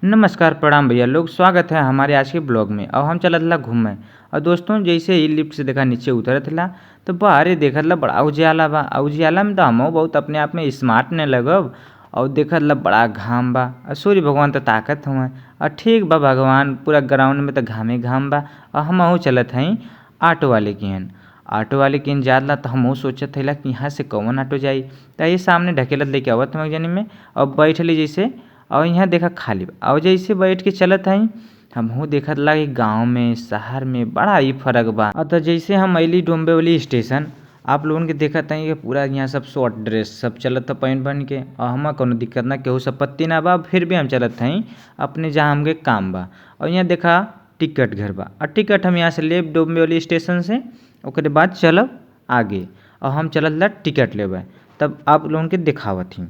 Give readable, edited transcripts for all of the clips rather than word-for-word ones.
नमस्कार प्रणाम भैया लोग, स्वागत है हमारे आज के ब्लॉग में। और हम चलत ला घूमे और दोस्तों जैसे ही लिफ्ट से देखा नीचे उतरत ला तो बाहरे देखत ला बड़ा उजियाला बा। और उजियाला में तो हमहू बहुत अपने आप में स्मार्ट न लगब। और देखत ला बड़ा घाम बा और सूर्य भगवान तो ताकत हुए और ठीक बा भगवान पूरा ग्राउंड में तो घामे घाम बा। और हमहू चलत हई ऑटो वाले किहन, ऑटो वाले किहन जात ला तो हमहू सोचत हईला कि यहाँ से कौन ऑटो जाई। तो ये सामने ढकेलत लेके आवत हूँ जनी में और बैठली जैसे और यहाँ देखा खाली बा। और जैसे बैठ के चलत हई हमहू देखत ला कि गाँव में शहर में बड़ा ही फर्क बा। और तो जैसे हम अइली डोंबिवली स्टेशन, आप लोगन के देखत हई कि पूरा यहाँ सब शॉर्ट ड्रेस सब चलत पहन पहन के। और हमा कोनो दिक्कत ना, केहू से पत्ती ना बा, फिर भी हम चलत हई अपने जहाँ हमके काम बा। और यहाँ देखा टिकट घर बा और टिकट हम यहाँ से लेब डोंबिवली स्टेशन से, ओकरे बाद चलब आगे। और हम चलत ला टिकट लेबे, तब आप लोगन के दिखावत ही।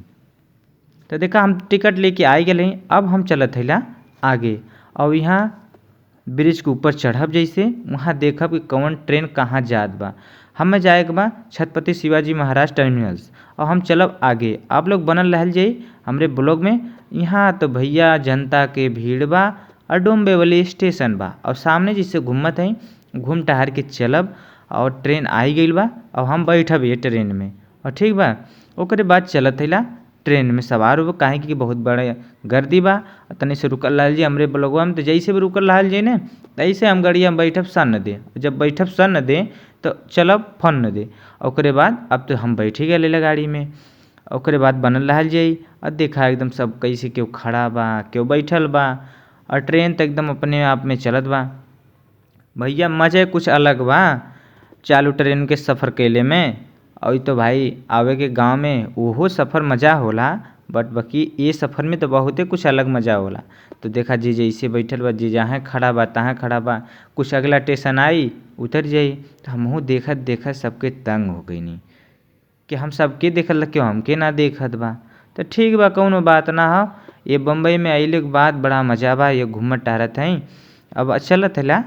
तो देखा हम टिकट लेके आ गए हई, अब हम चलत हईला आगे। और यहाँ ब्रिज के ऊपर चढ़ब जैसे वहाँ देखब कि कौन ट्रेन कहाँ जात बा। हमें जाए के बा छत्रपति शिवाजी महाराज टर्मिनल्स और हम चलब आगे। आप लोग बनल रहल जाई हमरे ब्लॉग में। यहाँ तो भैया जनता के भीड़ बा और डोंबिवली स्टेशन बा। और सामने जैसे घूमत हई घूम टहर के चलब और ट्रेन आई गई बा और हम बैठब ये ट्रेन में। और ठीक बा, ओकरे बाद चलत हईला ट्रेन में सवार हो, काहे कि बहुत बड़ा गर्दी बा। तनी से रुकल रहल जी हमरे ब्लॉगवा में, तो जैसे भी रुकल रहल जी ने तैसे हम गाड़िया में बैठब सन दे। जब बैठब सन दे तो चलब फन दे। ओकरे बाद अब तो हम बैठ ही गए गाड़ी में। ओकरे बाद बनल रहल जाई और देखा एकदम सब कैसे केहू खड़ा बा केहू बैठल बा और ट्रेन तो एकदम अपने आप में चलत बा। भैया मजे कुछ अलग बा चालू ट्रेन के सफ़र कैले में। और तो भाई आवे के गांव में ओहो सफ़र मज़ा होला, बट बाकी ये सफ़र में तो बहुते कुछ अलग मज़ा होला। तो देखा जी जैसे बैठल बा जी जहाँ खड़ा बा तहाँ खड़ा बा, कुछ अगला स्टेशन आई उतर जाई। तो हमहू देखत देखत सबके तंग हो गईनी कि हम सबके देखल क्यों हमके ना देखत बा। तो ठीक बा, कौनो बात ना हो। ये बम्बई में अइले के बाद बड़ा मज़ा बा, ये घूमत टहरत हई। अब चलत हला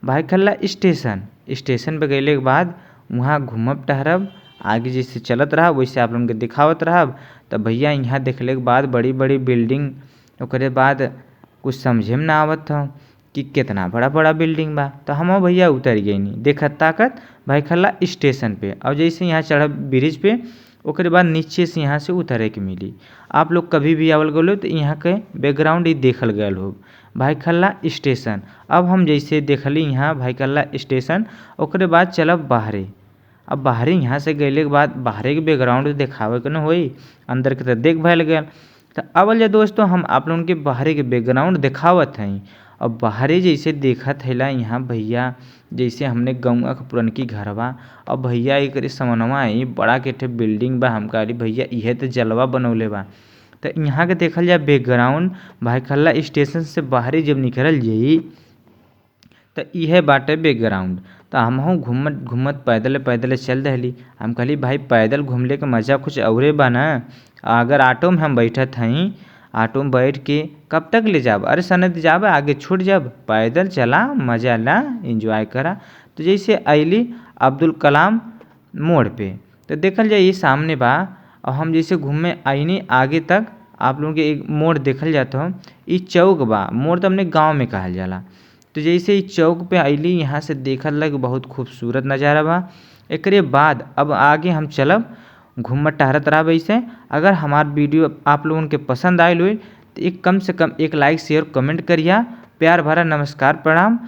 भाईखल्ला स्टेशन। स्टेशन पे गइले के बाद वहाँ घूमब टहरब, आगे जैसे चलत रहा वैसे आप लोगन के दिखावत रहब। तो भैया यहाँ देखले के बाद बड़ी बड़ी बिल्डिंग, ओकरे बाद कुछ समझे में ना आवत हो कि कितना बड़ा बड़ा बिल्डिंग बा। तो हम भैया उतर गईनी देखत ताकत भाईखल्ला स्टेशन पे। और जैसे यहाँ चढ़ब ब्रिज पे, ओकरे बाद नीचे से यहाँ से उतरे के मिली। आप लोग कभी भी आवल गलो तो यहाँ के बैकग्राउंड ही देखल गयल हो भाईखल्ला स्टेशन। अब हम जैसे देखली यहाँ भाईखल्ला स्टेशन, ओकरे बाद चलब बाहरे। अब बाहरे यहाँ से गइले के बाद बाहरे के बैकग्राउंड देखावे के न होई, अंदर के तो देख भल गया। तो अब जा दोस्तों हम आप लोगन के बाहरे के बैकग्राउंड दिखावत हई। और बाहरे जैसे देखत हईला यहाँ भैया जैसे हमने गौवा के पुरनकी घरवा। और भैया एक समनवा आई बड़ा के ठे बिल्डिंग बा। हम कहली भैया इहे तो जलवा बनौले बा। तो यहाँ के देखल जाए बैकग्राउंड भाईखल्ला स्टेशन से बाहरे जब निकलल जाई तो इहे बाटे बैकग्राउंड। तो हमहू घूमत घूमत पैदल पैदल चल दहली। हम कहली भाई पैदल घूमले के मज़ा कुछ औरे बा ना। अगर ऑटो में हम बैठत हई, ऑटो में बैठ के कब तक ले जाब, अरे सनद जाब आगे छूट जाब, पैदल चला मज़ा ला एंजॉय करा। तो जैसे अइली अब्दुल कलाम मोड़ पे तो देखल जाए ये सामने बा। और हम जैसे घूमे आईनी आगे तक आप लोगों के एक मोड़ देखल जाता हो, ई चौक बा। मोड़ तो हमने गाँव में कहल जाला। तो जैसे ही चौक पे अइली यहाँ से देखल लग बहुत खूबसूरत नज़ारा बा। एकरे बाद अब आगे हम चलब घूमत टहरत रहब ऐसे। अगर हमार वीडियो आप लोगन के पसंद आयल हुई तो एक कम से कम एक लाइक शेयर कमेंट करिया। प्यार भरा नमस्कार प्रणाम।